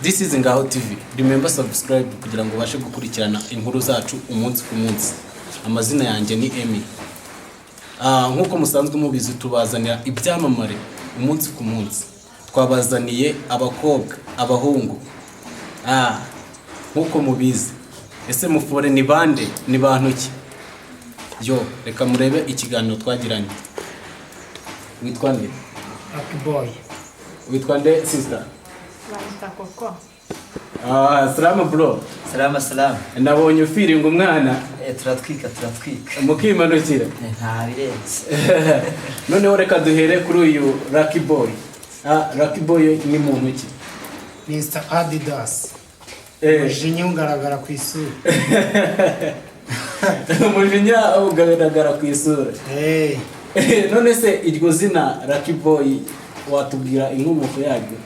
This is Ngaho TV. Remember subscribe kugira ngo ubashe gukurikirana inkuru zacu umunsi ku munsi. Amazina yanjye ni Emmy. Nk'uko musanzwe mubizi, tubazanira ibyamamare umunsi ku munsi. Twabazaniye abakobwa, abahungu. Nk'uko mubizi. Ese mufore ni bande? Ni bantu ki? Yo, reka murebe ikiganiro twagiranye. Witwa nde? Lucky Boy. Witwa nde, sister? Banyita Koko. Salama bro. Salama salama. Nabonye ufiringa umwana. Turatwika turatwika. Mukimanukira. Nta birenze. Noneho reka duhere kuri uyu Lucky Boy. Lucky Boy ni muntu ki? Mr Adidas. Umujinya ugaragara ku isura. Umujinya ugaragara ku isura. None se iryo zina Lucky Boy watubwira inkomoko yaryo?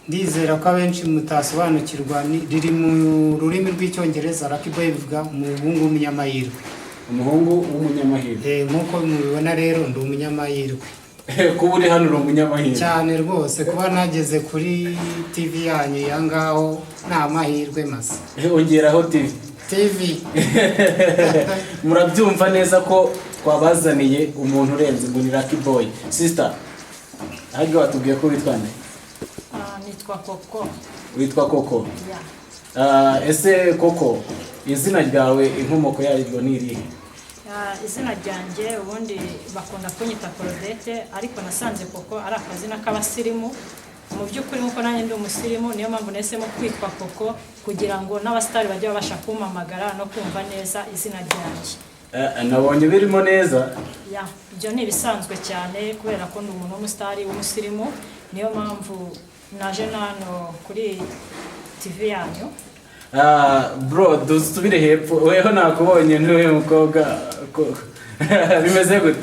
Ndizera ko abenshi mutasobanukirwa, riri mu rurimi rw'Icyongereza. Lucky Boy bivuga umuhungu w'umunyamahirwe. Umuhungu w'umunyamahirwe. Nk'uko mubibona rero, ndi umunyamahirwe. Kuba uri hano uri umunyamahirwe. Cyane rwose, kuba nageze kuri TV yanyu ya ngaho ni amahirwe masa. Ongeraho TV. TV. Murabyumva neza ko twabazaniye umuntu urenze, ngo ni Lucky Boy. Sister, ahubwo watubwiye ko witwa nde? Nitwa Koko. Witwa Koko? Yeah. Ese Koko, izina ryawe inkomoko yaryo ni irihe? Izina ryanjye ubundi bakunda kunyita Claudette, ariko nasanze Koko ari akazina k'abasirimu. Mu by'ukuri, nk'uko nanjye ndi umusirimu, niyo mpamvu nahisemo kwitwa Koko, kugira ngo n'abasitari bajye babasha kumpamagara no kumva neza izina ryanjye. Nabonye birimo neza. Yeah, ibyo ni ibisanzwe cyane, kubera ko ndi umuntu w'umusitari w'umusirimu, niyo mpamvu naje hano kuri TV yanyu. Bro, dusubire hepfo. Weho nakubonye, ntuwe mukobwa bimeze gute?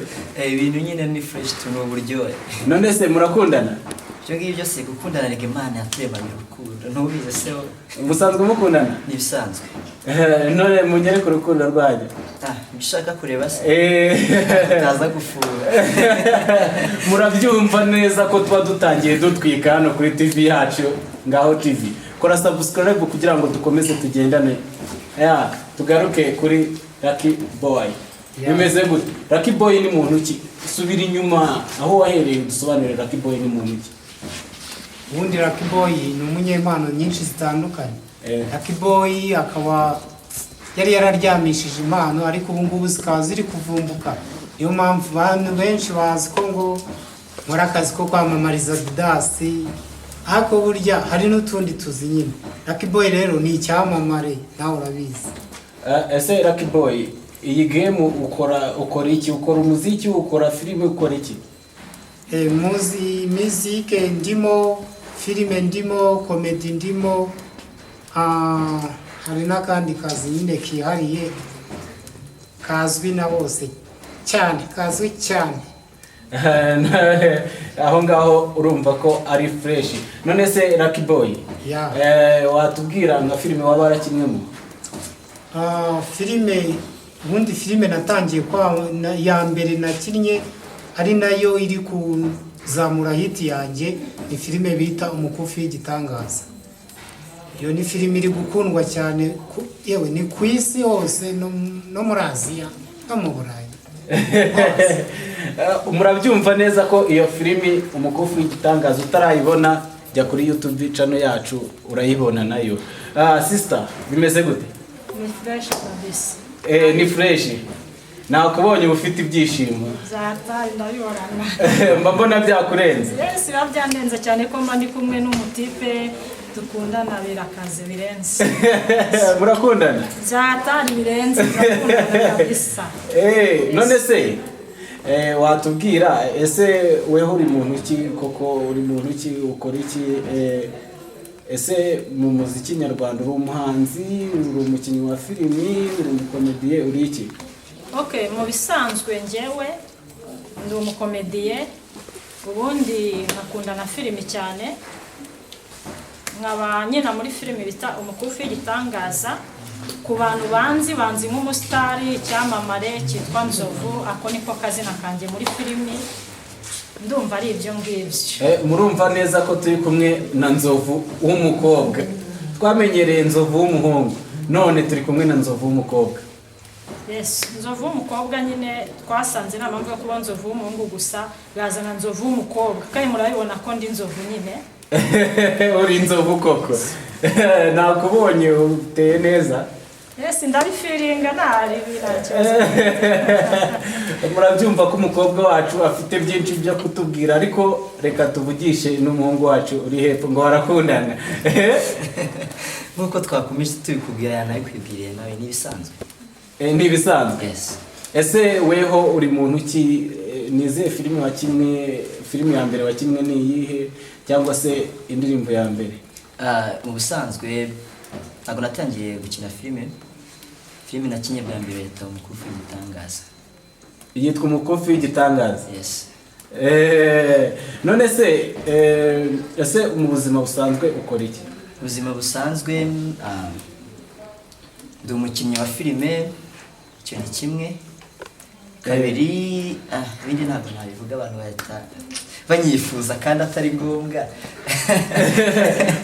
Ibintu nyine ni fresh tu, ni uburyohe. None se murakundana? Ibyo ngibyo si gukundana, reka Imana yaturemanye urukundo, ntubizi se wowe? Musanzwe mukundana? Ni ibisanzwe. None munyereke urukundo rwanyu. Ibyo ushaka kureba se? Eh. Utaza gufura. Murabyumva neza ko tuba dutangiye dutwika hano kuri TV yacu Ngaho TV. Kora subscribe kugira ngo dukomeze tugendane. Yeah, tugaruke kuri Lucky Boy. Bimeze gute? Lucky Boy ni muntu ki? Subira inyuma aho wahereye, dusobanurire Lucky Boy ni muntu ki. Ubundi Lucky Boy ni umunyempano nyinshi zitandukanye. Lucky Boy akaba yari yararyamishije impano, ariko ubu ngubu zikaba ziri kuvumbuka. Niyo mpamvu abantu benshi bazi ko ngo nkora akazi ko kwamamariza Adidas, ariko burya hari n'utundi tuzi nyine. Lucky Boy rero ni icyamamare, nawe urabizi. Ese Lucky Boy, iyi game ukora, ukora iki? Ukora umuziki, ukora filime, ukora iki? Muzi muzike ndimo, filime ndimo, comedy ndimo, hari n'akandi kazi nyine kihariye kazwi na bose cyane, kazwi cyane. Aho ngaho urumva ko ari fresh. None se Lucky Boy, watubwira nka filime waba warakinnyemo? Filime, ubundi filime natangiye kwa ya mbere nakinnye, ari nayo iri kuzamura hit yanjye, ni filime bita Umukufi w'Igitangaza. Iyo ni filime iri gukundwa cyane yewe ni ku isi hose, no muri Aziya no mu Burayi hose. Murabyumva neza ko iyo filimi Umukufi w'Igitangaza, utarayibona jya kuri YouTube channel yacu urayibona nayo. Sister, bimeze gute? Ni fresh kabisa. Ni fresh, nakubonye uba ufite ibyishimo. Zataye ndabibonana. Mba mbona byakurenze. Yes, biba byandenze cyane ko mba ndi kumwe n'umutipe dukundana, birakaze birenze. Murakundana? Byatari birenze, turakundana kabisa. None se watubwira, ese weho uri muntu ki koko? Uri muntu ki? Ukora iki? Ese mu muziki nyarwanda uri umuhanzi, uri umukinnyi wa filimi, uri umukomediye, uri iki? Okay, mu bisanzwe njyewe ndi umukomediye, ubundi nkakunda na filimi cyane, nkaba nkina muri filimi bita Umukufi w'Igitangaza. Ku bantu banzi, banzi nk'umusitari, icyamamare cyitwa Nzovu, ako niko kazina kanjye muri filimi. Ndumva ari ibyo ngibyo. Murumva neza ko turi kumwe na Nzovu w'umukobwa. Twamenyereye Nzovu w'umuhungu, none turi kumwe na Nzovu w'umukobwa. Yes, Nzovu w'umukobwa nyine. Twasanze nta mpamvu yo kuba Nzovu w'umuhungu gusa, bazana Nzovu w'umukobwa, kandi murabibona ko ndi nzovu nyine. Uri inzovu koko, nakubonye, uteye neza. Yes, ndabifeelinga, ntari nta kibazo. Murabyumva ko umukobwa wacu afite byinshi byo kutubwira, ariko reka tuvugishe n'umuhungu wacu uri hepfo ngo barakundana. Nk'uko twakomeje tubikubwira, yanabikwibwiriye nawe, n'ibisanzwe. Ni ibisanzwe. Yes. Ese weho uri muntu ki? Ni izihe filime wakinnye? Filime ya mbere wakinnye ni iyihe, cyangwa se indirimbo ya mbere? Mu busanzwe ntabwo natangiye gukina filime. Filime nakinnye bwa mbere yitwa Umukufi w'Igitangaza. Yitwa Umukufi w'Igitangaza? Yes. None se ese mu buzima busanzwe ukora iki? Ubuzima busanzwe, ndi umukinnyi wa filime, icyo ni kimwe. Kabiri, ibindi ntabwo nabivuga, abantu bahita banyifuza kandi atari ngombwa.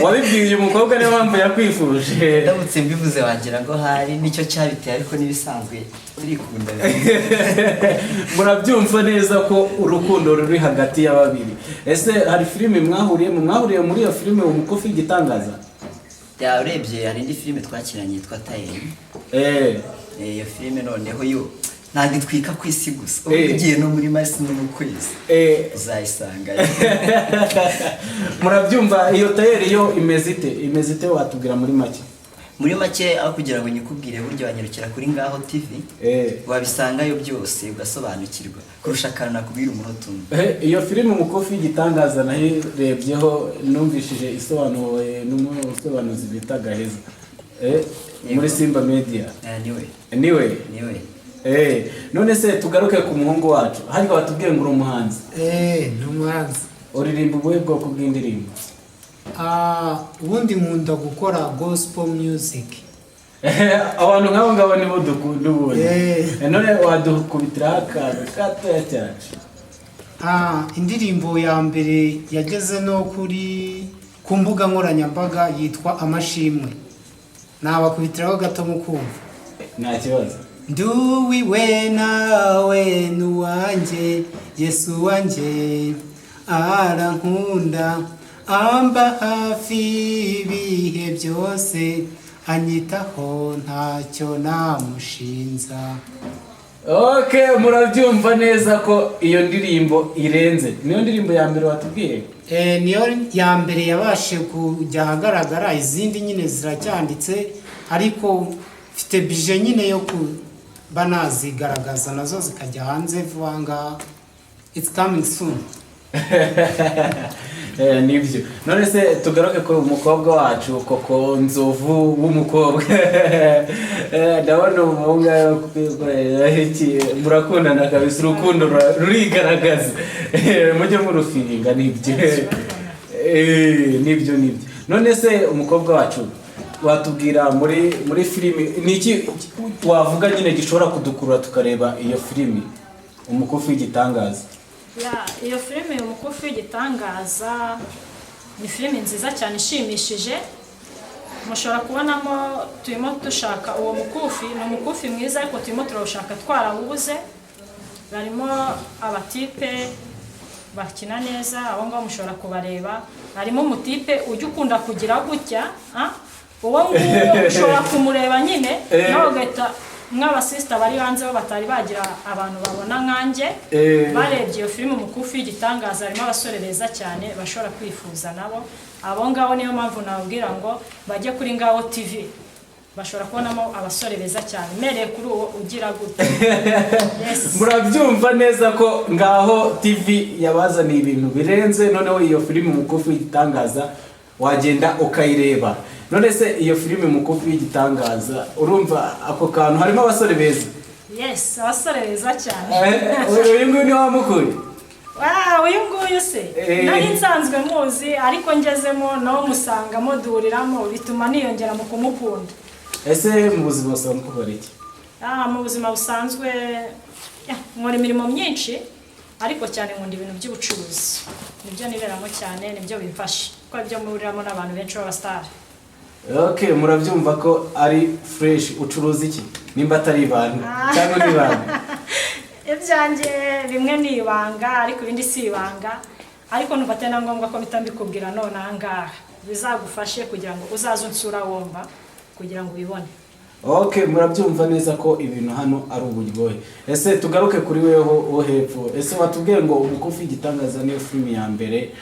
Wabibwiye uyu mukobwa, niyo mpamvu yakwifuje. Ndamutse mbivuze wagira ngo hari nicyo cyabiteye, ariko n'ibisanzwe turikunda. Murabyumva neza ko urukundo ruri hagati ya babiri. Ese hari filime mwahuriyemo, mwahuriye muri iyo filime Umukufi w'Igitangaza? Ya, urebye hari indi filime twakiranye yitwa Tayeri. Iyo filime noneho yo ntabwo itwika ku isi gusa, ubu ugiye no muri Mars no mu kwezi uzayisanga. Murabyumva, iyo Tayeri yo imeze ite? Imeze ite? Watubwira muri make? Muri make, aho kugira ngo nyikubwire, burya wanyarukira kuri Ngaho TV, wabisangayo byose ugasobanukirwa kurusha akantu nakubwira umunota umwe. Iyo filime Umukufi w'Igitangaza nayirebyeho, numvishije isobanuwe n'umusobanuzi bita Gaheza muri Simba Media. Niwe. Niwe? Niwe. None se tugaruke ku muhungu wacu, hano watubwiye ngo uri umuhanzi? Ni umuhanzi. Uririmba ubuhe bwoko bw'indirimbo? Ubundi nkunda gukora gospel music. Abantu nk'abo ngabo nibo dukunda ubundi. None wadukubitiraho akantu gatoya cyane? Indirimbo ya mbere yageze no kuri ku mbuga nkoranyambaga yitwa Amashimwe, nabakubitiraho gato mu kumva. Nta kibazo. Nduwiwe nawe nuwanjye, Yesu wanjye arankunda, amba hafi ibihe byose, anyitaho, ntacyo namushinza. Ok, murabyumva neza ko iyo ndirimbo irenze. Niyo ndirimbo ya mbere watubwiye? Niyo ya mbere yabashe kujya ahagaragara. Izindi nyine ziracyanditse, ariko mfite bije nyine yo kuba nazigaragaza nazo zikajya hanze vuba ngaha. It's coming soon. Nibyo. None se tugaruke ku mukobwa wacu Koko, Nzovu w'umukobwa. Ndabona umuhungu ari kwikorera iki, murakundana kabisa, urukundo rurigaragaza. Mujye murufeelinga, nibyo. Nibyo, nibyo. None se umukobwa wacu, watubwira muri filimi ni iki wavuga nyine gishobora kudukurura tukareba iyo filimi Umukufi w'Igitangaza? Ya, iyo filime Umukufi w'Igitangaza ni filime nziza cyane ishimishije. Mushobora kubonamo, turimo dushaka uwo mukufi, ni umukufi mwiza ariko turimo turawushaka twarawubuze. Barimo abatipe bakina neza, abo ngabo mushobora kubareba. Harimo umutipe ujya ukunda kugira gutya, ah? Uwo nguwo ushobora kumureba nyine nawe ugahita, nk'abasisita bari hanze bo batari bagira abantu babona nkanjye, barebye iyo filime Umukufi w'Igitangaza, harimo abasore beza cyane bashobora kwifuza nabo abo ngabo. Niyo mpamvu nababwira ngo bajye kuri Ngaho TV, bashobora kubonamo abasore beza cyane, mpereye kuri uwo ugira gutya. Yes. Murabyumva neza ko Ngaho TV yabazaniye ibintu birenze. Noneho iyo filime Umukufi w'Igitangaza wagenda ukayireba. None se iyo filime Umukufi w'Igitangaza, urumva ako kantu, harimo abasore beza? Yes, abasore beza cyane. Uyu nguyu ni wamukuye? Wow, uyu nguyu se, nari nsanzwe muzi, ariko ngezemo nawe musangamo, duhuriramo, bituma niyongera mu kumukunda. Ese mu buzima busanzwe ukora iki? Mu buzima busanzwe, ya, nkora imirimo myinshi. Ariko cyane nkunda ibintu by'ubucuruzi, nibyo niberamo cyane, nibyo bimfasha kuko ibyo muhuriramo n'abantu benshi b'abasitari. Okay, murabyumva ko ari fresh. Ucuruza iki nimba atari ibanga, cyangwa ni ibanga? Ibyanjye bimwe ni ibanga, ariko ibindi si ibanga, ariko numva atari na ngombwa ko mpita mbikubwira none aha ngaha. Bizagufashe kugira ngo uzaze unsura wumva, kugira ngo ubibone. Okay, murabyumva neza ko ibintu hano ari uburyohe. Ese tugaruke kuri weho wo hepfo, ese watubwiye ngo Umukufi w'Igitangaza niyo filimi ya mbere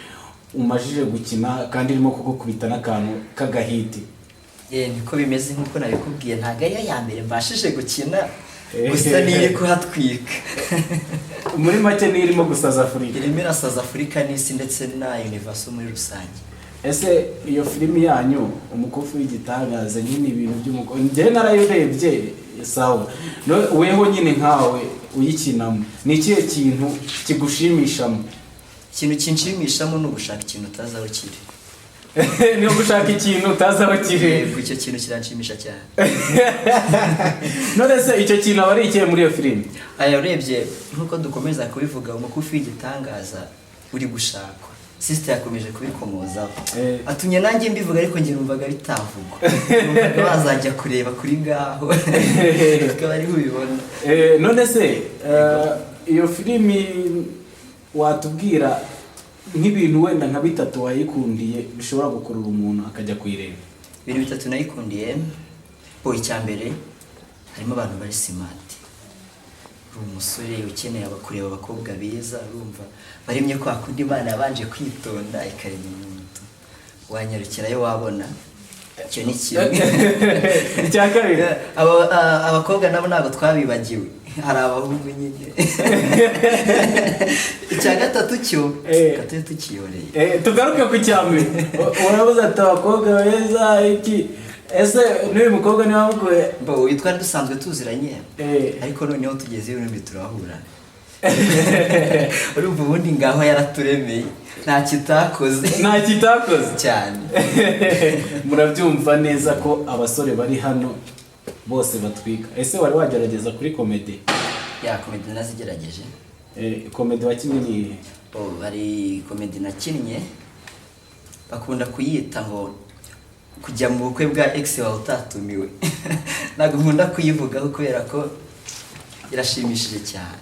umajije gukina kandi irimo kugukubita n'akantu k'agahiti? Niko bimeze nk'uko nabikubwiye, ntabwo ariyo ya mbere mbashije gukina, gusa niyo iri kuhatwika. Muri make niyo irimo gusaza Afurika. Irimo irasaza Afurika n'isi ndetse na universe muri rusange. Ese iyo filimi yanyu Umukufi w'Igitangaza nyine, ibintu by'umukufi, njyewe narayirebye, sawa. No, weho nyine nkawe uyikinamo, ni ikihe kintu kigushimishamo? Ikintu kinshimishamo ni ugushaka ikintu utazi aho kiri. Ni ugushaka ikintu utazi aho kiri? Yego, icyo kintu kiranshimisha cyane. None se icyo kintu aba ari ikihe muri iyo filimi? Aya, urebye nk'uko dukomeza kubivuga, Umukufi w'Igitangaza uri gushakwa, sister yakomeje kubikomozaho, atumye nanjye mbivuga, ariko njye numvaga bitavugwa, numvaga bazajya kureba kuri ngaho akaba ariho ubibona. None se iyo filimi watubwira nk'ibintu wenda nka bitatu wayikundiye bishobora gukurura umuntu akajya kuyireba? Ibintu bitatu nayikundiye bo, icya mbere harimo abantu bari smart. Uri umusore ukeneye kureba abakobwa beza, urumva baremye kwa kundi Imana yabanje kwitonda ikarema umuntu, wanyarukirayo wabona. Icyo ni kimwe. Icya kabiri? Abakobwa nabo ntabwo twabibagiwe, hari abahungu nyine. Icya gatatu cyo reka tube tukiyoreye. Tugaruke ku cya mbere. Urabuze ati abakobwa beza iki, ese n'uyu mukobwa niba mukuye? Bo uyu twari dusanzwe tuziranye, ariko noneho tugeze ibihumbi turahura, urumva ubundi ngaho yaraturemeye, nta kitakoze. Nta kitakoze. Cyane. Murabyumva neza ko abasore bari hano bose batwika. Ese wari wagerageza kuri comedy? Yeah, comedy nazigerageje. Comedy wakinnye ni iyihe? Oh, hari comedy nakinnye bakunda kuyita ngo kujya mu bukwe bwa ex wawe utatumiwe. Ntabwo nkunda kuyivugaho kubera ko irashimishije cyane.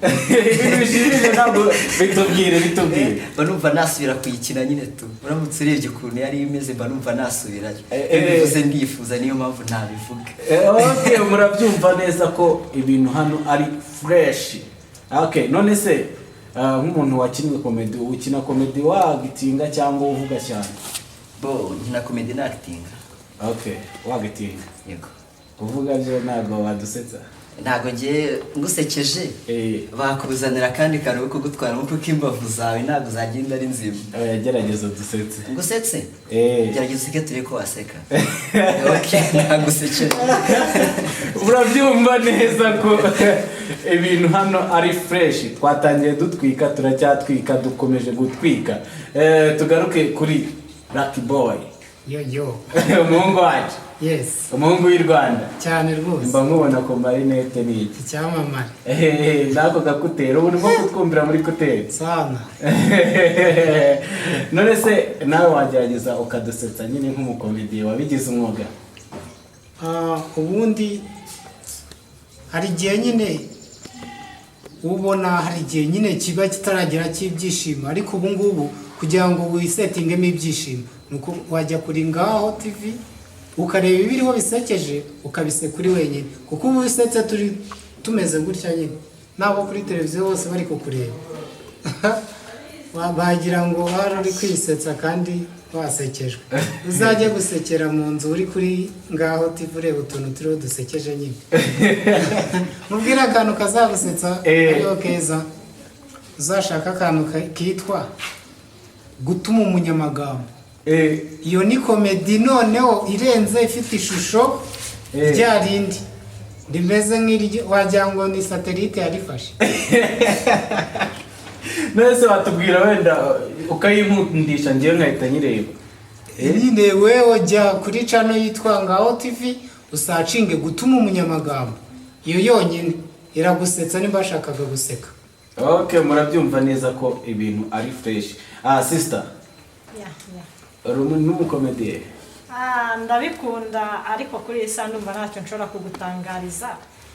Ibintu bishimishije, ntabwo bitubwire, bitubwire. Mba numva nasubira kuyikina nyine tu. Uramutse urebye ukuntu yari imeze, mba numva nasubirayo. Iyo bivuze ndifuza, niyo mpamvu ntabivuga. Okay, murabyumva neza ko ibintu hano ari fresh. Okay, none se nk'umuntu wakinnye comedy, ukina comedy wagitinga cyangwa uvuga cyane? Bo nkina comedy na acting. Okay, wagitinga? Yego. Kuvuga byo ntabwo wadusetsa? Ntabwo ngiye ngusekeje, bakuzanira akandi kantu ko kugutwara kuko imbavu zawe ntabwo zagenda ari nzima. Oya, gerageza dusetse. Ngusetse? Eh. Gerageza useke turebe ko waseka. Okay, nagusekeje. Urabyumva neza ko ibintu hano ari fresh. Twatangiye dutwika, turacyatwika, dukomeje gutwika. Tugaruke kuri Lucky Boy. Yo yo. Umuhungu wacu. Yes. Umuhungu w'i Rwanda. Cyane rwose. Mba nkubona ku marinete ni iki? Icyamamare. N'ako gakuteri ubu urimo kutwumvira muri kuteri. Sana. None se nawe wagerageza ukadusetsa nyine nk'umukomediye wabigize umwuga? Ubundi hari igihe nyine ubona, hari igihe nyine kiba kitaragera cy'ibyishimo, ariko ubu ngubu kugira ngo wisetingemo ibyishimo ni uko wajya kuri Ngaho TV ukareba ibiriho bisekeje, ukabiseka uri wenyine, kuko ubu usetse turi tumeze gutya nyine n'abo kuri televiziyo bose bari kukureba, bagira ngo wari uri kwisetsa kandi wasekejwe. Uzajye gusekera mu nzu uri kuri Ngaho TV, ureba utuntu turiho dusekeje nyine. Mubwire akantu kazagusetsa ariho keza. Uzashaka akantu kitwa gutuma umunyamagambo. Iyo ni comedy noneho irenze, ifite ishusho rya rindi rimeze nk'iryo wagira ngo ni satellite yarifashe. None se watubwira wenda ukayinkundisha, ngewe nkahita nyireba? Nyine wewe jya kuri channel yitwa Ngaho TV, usacinge gutuma umunyamagambo. Iyo yonyine iragusetsa nimba washakaga guseka. Okay, murabyumva neza ko ibintu ari fresh. Ah, sister, Yeah. uri n'umukomediye? Ah, ndabikunda, ariko kuri iyi saha ndumva ntacyo nshobora kugutangariza.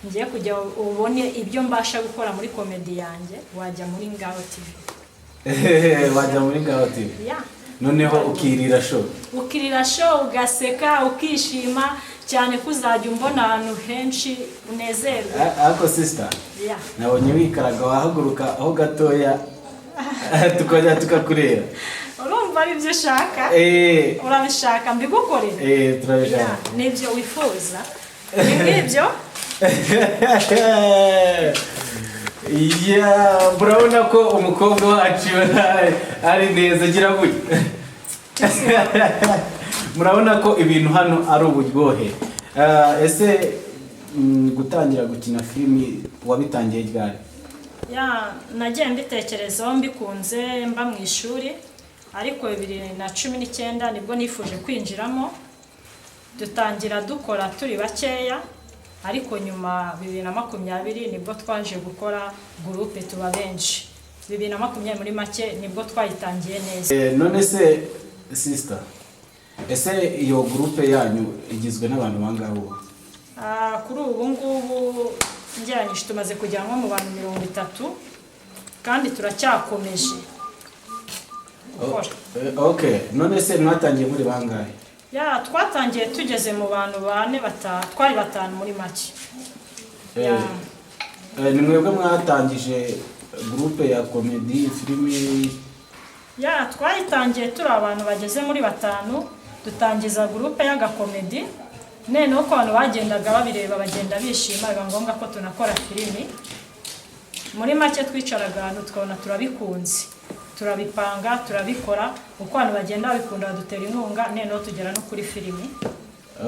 Ngiye kujya ubone ibyo mbasha gukora muri comedy yanjye, wajya muri Ngaho TV. Wajya muri Ngaho TV? Yeah. Noneho ukirira show. Ukirira show, ugaseka, ukishima cyane, ko uzajya umbona ahantu henshi, unezerwe. Ariko sister, Yeah. nabonye wikaraga, wahaguruka aho gatoya tukajya tukakureba. Urumva ari byo ushaka? Eh. Urabishaka mbigukorere? Eh, turabishaka. Yeah, nibyo wifuza, ni nk'ibyo. Yeah, murabona ko umukobwa wacu ari neza, agira gutya. Murabona ko ibintu hano ari uburyohe. Ah, ese gutangira gukina filimi wabitangiye ryari? Yeah, nagiye mbitekerezaho mbikunze mba mu ishuri, ariko 2019 nibwo nifuje kwinjiramo. Dutangira dukora turi bakeya, ariko nyuma 2020 nibwo twaje gukora groupe, tuba benshi. 2020 muri make nibwo twayitangiye neza. None se sister, ese iyo groupe yanyu igizwe n'abantu bangahe ubu? Ah, kuri ubu ngubu ngereranyije tumaze kugera nko mu bantu 30, kandi turacyakomeje gukora. Okay, none se mwatangiye muri bangahe? Yeah, twatangiye tugeze mu bantu bane, batanu, twari batanu muri make. Yeah. Ni mwebwe mwatangije groupe ya comedy filimi? Yeah, twayitangiye turi abantu bageze muri batanu, dutangiza groupe y'agacomedy. Noneho uko abantu bagendaga babireba, bagenda bishima, biba ngombwa ko tunakora filimi. Muri make twicaraga ahantu tukabona turabikunze, turabipanga, turabikora. Uko abantu bagenda babikunda, badutera inkunga, noneho tugera no kuri filimi.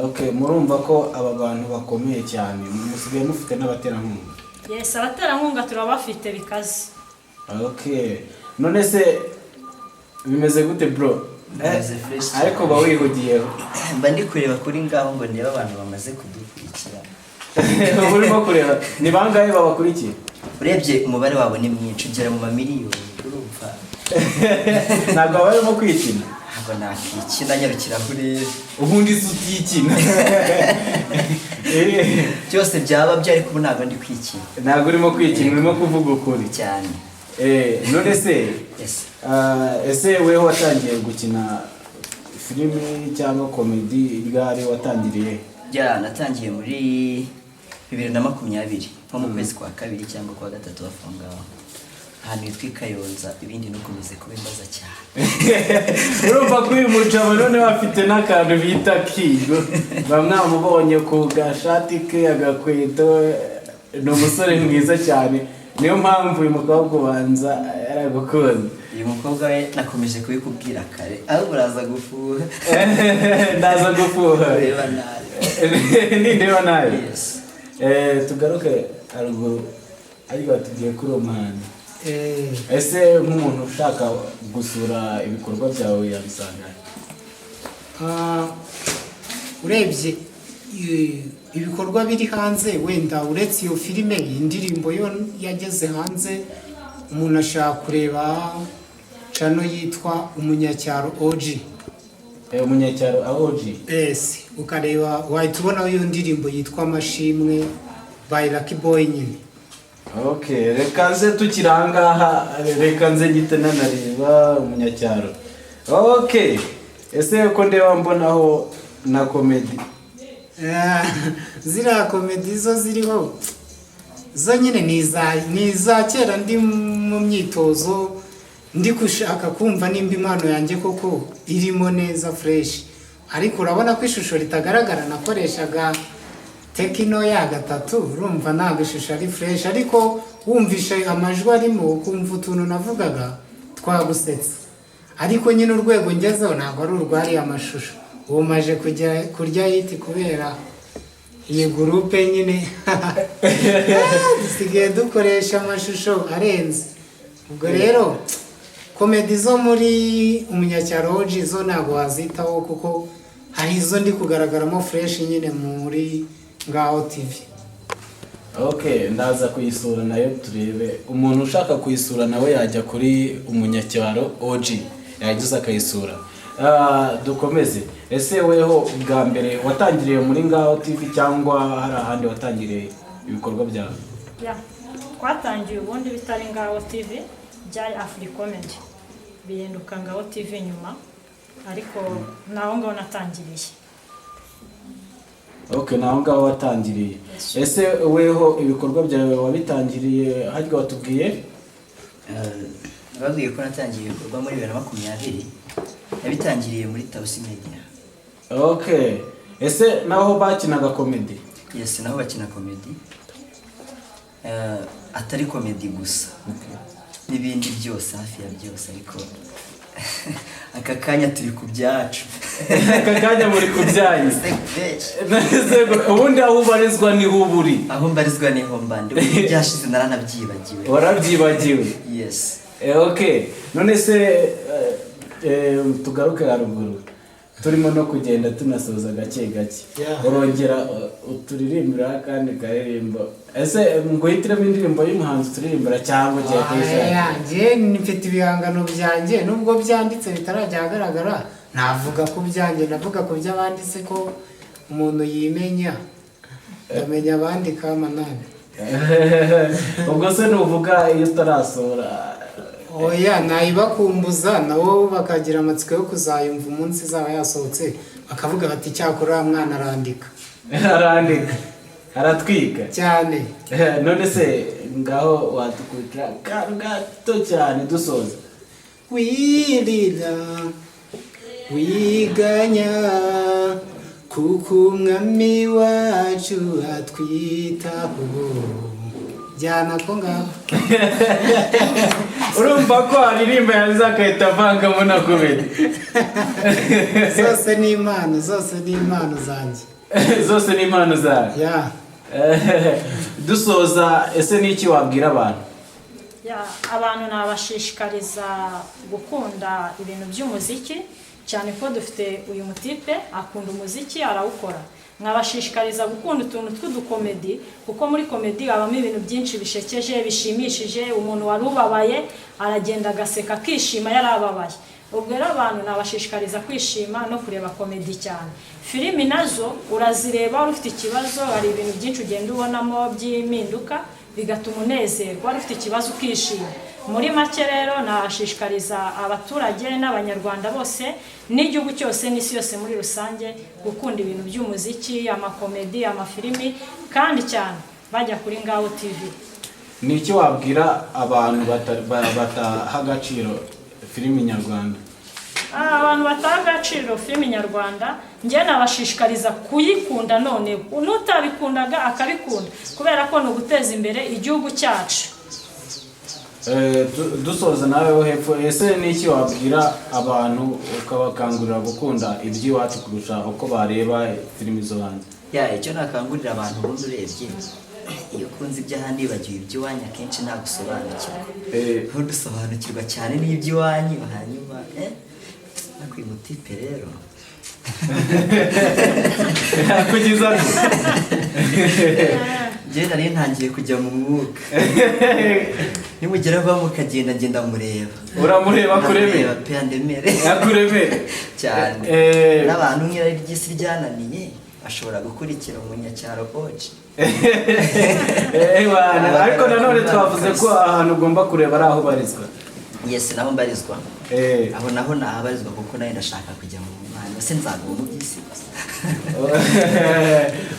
Okay, murumva ko aba bantu bakomeye cyane, musigaye mufite n'abaterankunga. Yes, abaterankunga turabafite bikaze. Okay, none se bimeze gute, bro? Bimeze fresh cyane. Ariko uba wihugiyeho. Mba ndi kureba kuri Ngaho ngo ndebe abantu bamaze kudukurikira. Uba urimo kureba ni bangahe babakurikiye? Urebye umubare wabo ni mwinshi, ugera mu mamiliyoni, urumva. Ntabwo baba barimo kwikina? Ntabwo nakikina, nyarukira kuri Ubundi se utikina? Byose byaba byo, ariko ubu ntabwo ndi kwikina. Ntabwo urimo kwikina, urimo kuvuga ukuri. Cyane. None se Yes. Ese weho watangiye gukina filimi cyangwa comedy ryari, watangiriye? Yeah, natangiye muri 2020, nko mu kwezi kwa kabiri cyangwa kwa gatatu hafi aho ngaho, ahantu hitwa i Kayonza. Ibindi ntukomeze kubimbaza cyane. Urumva ko uyu mugabo noneho afite n'akantu bita kigo, bamwamubonye ku gashati ke, agakweto. Ni umusore mwiza cyane, niyo mpamvu uyu mukobwa ubanza yaragukunze. Uyu mukobwa we nakomeje kubikubwira kare, ahubwo uraza gufuha. Ndaza gufuha. Ureba nabi. Nindeba nabi? Yes. Tugaruke haruguru, ariko tugiye kuri uwo muhanda. Ese nk'umuntu ushaka gusura ibikorwa byawe yabisanga he? Ah, urebye ibikorwa biri hanze, wenda uretse iyo filime, indirimbo yo yageze hanze, umuntu ashaka kureba channel yitwa Umunyacyaro OG. Umunyacyaro OG. Yes, ukareba wahita ubonaho iyo ndirimbo yitwa Amashimwe by Lucky Boy nyine. Okay, reka nze tukiri ahangaha, reka nze ngite nanareba Umunyacyaro. Okay, ese ko ndeba mbonaho na comedy? Ziriya comedy zo ziriho zo nyine ni iza kera, ndi mu myitozo, ndi gushaka kumva nimba impano yanjye koko irimo neza fresh, ariko urabona ko ishusho ritagaragara. Nakoreshaga Tecno ya 3, urumva ntabwo ishusho ari fresh, ariko wumvishe amajwi arimo, ukumva utuntu navugaga twagusetsa. Ariko nyine urwego ngezeho ntabwo ari urwariye amashusho. Ubu maje kujya kurya hit kubera iyi groupe nyine, dusigaye dukoresha amashusho arenze. Ubwo rero comedy zo muri Umunyacyaro OG zo ntabwo wazitaho, kuko hari izo ndi kugaragaramo fresh nyine muri Ngaho TV. Okay, ndaza kuyisura nayo turebe. Umuntu ushaka kuyisura nawe yajya kuri Umunyacyaro OG, yagize akayisura. Dukomeze. Ese weho bwa mbere watangiriye muri Ngaho TV cyangwa hari ahandi watangiriye ibikorwa byawe? Ya, twatangiye ubundi bitari Ngaho TV, byari Afri Comedy, bihinduka Ngaho TV nyuma, ariko naho ngaho natangiriye. Okay, naho ngaho watangiriye. Ese weho ibikorwa byawe wabitangiriye harya watubwiye? Nababwiye ko natangiye ibikorwa muri 2020, nabitangiriye muri Tausi Media. Okay, ese naho bakinaga comedy? Yes, naho bakina comedy. Atari comedy gusa, n'ibindi byose, hafi ya byose, ariko aka kanya turi ku byacu. Aka kanya muri ku byanyu. Ubundi aho ubarizwa niho uba uri. Aho mbarizwa niho mba ndi. Ubu byashize, naranabyibagiwe. Warabyibagiwe? Yes. Okay, none se tugaruke haruguru, turimo no kugenda tunasoza gake gake. Urongera uturirimbira kandi karirimbo. Ese nguhitiremo indirimbo y'umuhanzi uturirimbira cyangwa ugiye kuyishaka? Yanjye, mfite ibihangano byanjye nubwo byanditse bitarajya ahagaragara. Navuga ku byanjye, navuga ku by'abandi se ko umuntu yimenya, ndamenya abandi kamanani. Ubwo se nuvuga iyo utarasohora? Oya, nayibakumbuza nabo bakagira amatsiko yo kuzayumva umunsi izaba yasohotse, bakavuga bati: "Cyakora uriya mwana arandika." Arandika, aratwika. Cyane. None se ngaho watukubitira akantu gato cyane dusoza? Wirira, wiganya, kuko Umwami wacu atwitaho. Jyana ko ngaho. Urumva ko aririmba yaza agahita avangamo na comedy. Zose ni impano, zose ni impano zanjye. Zose ni impano zawe. Ya. Dusoza, ese ni iki wabwira abantu? Ya, abantu nabashishikariza gukunda ibintu by'umuziki, cyane ko dufite uyu mutipe akunda umuziki, arawukora. Nkabashishikariza gukunda utuntu tw'udukomedi, kuko muri komedi habamo ibintu byinshi bishekeje, bishimishije. Umuntu wari ubabaye aragenda agaseka, akishima yari ababaye. Ubwo rero abantu nabashishikariza kwishima no kureba komedi cyane. Filimi nazo urazireba wari ufite ikibazo, hari ibintu byinshi ugenda ubonamo by'impinduka, bigatuma unezerwa. Wari ufite ikibazo ukishima. Muri make rero nashishikariza abaturage n'Abanyarwanda bose n'igihugu cyose n'isi yose muri rusange gukunda ibintu by'umuziki, amakomedi, amafilimi, kandi cyane bajya kuri Ngaho TV. Ni iki wabwira abantu bataha agaciro filimi nyarwanda? Abantu bataha agaciro filimi nyarwanda, njye nabashishikariza kuyikunda, none n'utabikundaga akabikunda, kubera ko ni uguteza imbere igihugu cyacu. Dusoza nawe wo hepfo, ese ni iki wabwira abantu ukabakangurira gukunda iby'iwacu kurusha uko bareba filimi zo hanze? Ya, icyo nakangurira abantu, ubundi urebye iyo ukunze iby'ahandi wibagiwe iby'iwanyu, akenshi ntabwo usobanukirwa. Ubundi usobanukirwa cyane n'iby'iwanyu. Hanyuma ariko uyu mutipe rero Kugeza njyewe nari ntangiye kujya mu mwuka, nimugera vuba mukagenda ngenda mureba. Uramureba kureme? Ndamureba pe, andemere. Akureme. Cyane. N'abantu nk'irari ry'isi ryananiye bashobora gukurikira Umunyacyaro OG. Bana, ariko nanone twavuze ko ahantu ugomba kureba ari aho ubarizwa. Yes, naho mbarizwa. Aho naho nahabarizwa, kuko nawe ndashaka kujya mu Mana, se nzaguma mu by'isi gusa?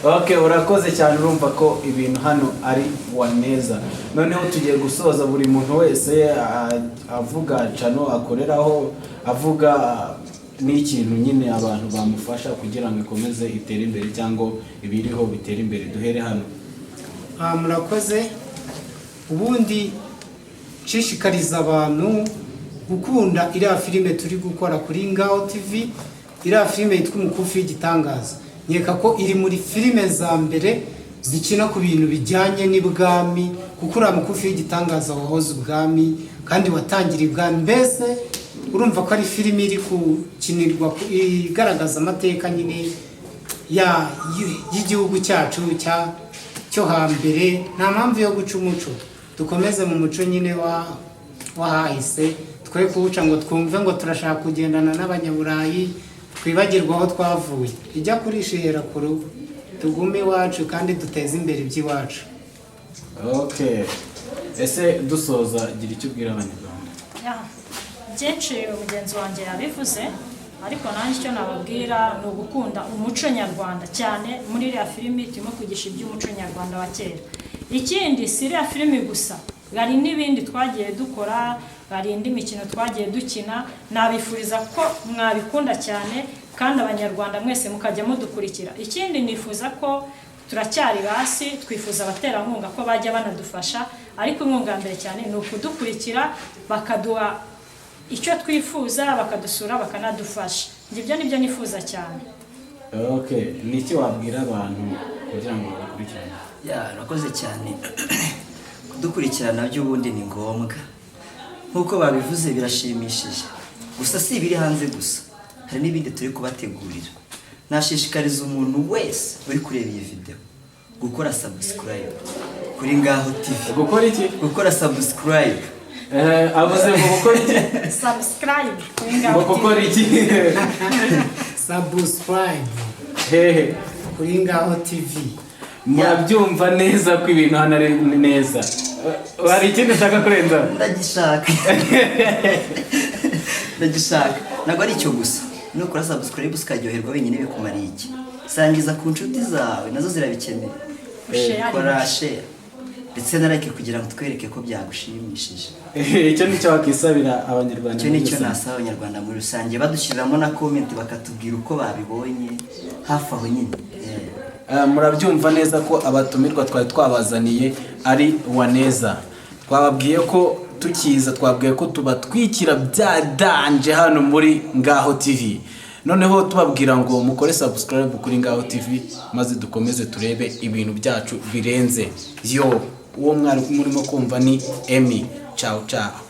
Okay, urakoze cyane. Urumva ko ibintu hano ari waneza. Noneho tugiye gusoza, buri muntu wese avuga channel akoreraho, avuga n'ikintu nyine abantu bamufasha kugira ngo ikomeze itere imbere cyangwa ibiriho bitere imbere. Duhere hano. Murakoze. Ubundi nshishikariza abantu gukunda iriya filime turi gukora kuri Ngaho TV, iriya filime yitwa Umukufi w'Igitangaza. Nkeka ko iri muri filime za mbere zikina ku bintu bijyanye n'ibwami, kuko uriya mukufi w'igitangaza wahoze ubwami kandi watangira ibwami. Mbese urumva ko ari filime iri gukinirwa igaragaza amateka nyine y'igihugu cyacu cya cyo hambere. Nta mpamvu yo guca umuco, dukomeze mu muco nyine wahahise, twe kuwuca ngo twumve ngo turashaka kugendana n'Abanyaburayi, twibagirwe aho twavuye. Ijya kurisha ihera ku rugo. Tugume iwacu kandi duteze imbere iby'iwacu. Okay, ese dusoza, gira icyo ubwira Abanyarwanda. Yeah, byinshi mugenzi wanjye yabivuze, ariko nanjye icyo nababwira ni ugukunda umuco nyarwanda cyane. Muri iriya filimi turimo kwigisha iby'umuco nyarwanda wa kera. Ikindi, si iriya filimi gusa, hari n'ibindi twagiye dukora, hari indi mikino twagiye dukina. Nabifuriza ko mwabikunda cyane kandi Abanyarwanda mwese mukajya mudukurikira. Ikindi nifuza ko turacyari hasi, twifuza abaterankunga ko bajya banadufasha, ariko inkunga ya mbere cyane ni ukudukurikira, bakaduha icyo twifuza, bakadusura, bakanadufasha. Njye ibyo nibyo nifuza cyane. Okay, ni iki wabwira abantu kugira ngo bakurikirane? Yeah, urakoze cyane. Kudukurikirana by'ubundi ni ngombwa nk'uko babivuze, birashimishije. Gusa si ibiri hanze gusa, hari n'ibindi turi kubategurira. Nashishikariza umuntu wese uri kureba iyi video gukora subscribe kuri Ngaho TV. Gukora iki? Gukora subscribe. Avuze ngo gukora iki? Subscribe kuri Ngo Ngaho TV. gukora iki? Subscribe. Hehe? Kuri Ngaho TV. Murabyumva neza ko ibintu hano ari neza. Hari ikindi ushaka kurenza? Ndagishaka, ndagishaka. Ntabwo ari icyo gusa. Nukora subscribe ukaryoherwa wenyine, bikumariye iki? Sangiza ku nshuti zawe, nazo zirabikeneye. Share. Kora share ndetse na like kugira ngo twereke ko byagushimishije. Icyo nicyo wakisabira Abanyarwanda Icyo muri nicyo rusange. nasaba Abanyarwanda muri rusange, badushyiriramo na comment bakatubwira uko babibonye hafi aho nyine. Murabyumva neza ko abatumirwa twari twabazaniye ari Waneza. Twababwiye ko tukiza, twabwiye ko tubatwikira bya danger hano muri Ngaho TV. Noneho tubabwira ngo mukore subscribe kuri Ngaho TV, maze dukomeze turebe ibintu byacu birenze. Yo, uwo mwari murimo kumva ni Emi. Ciao ciao.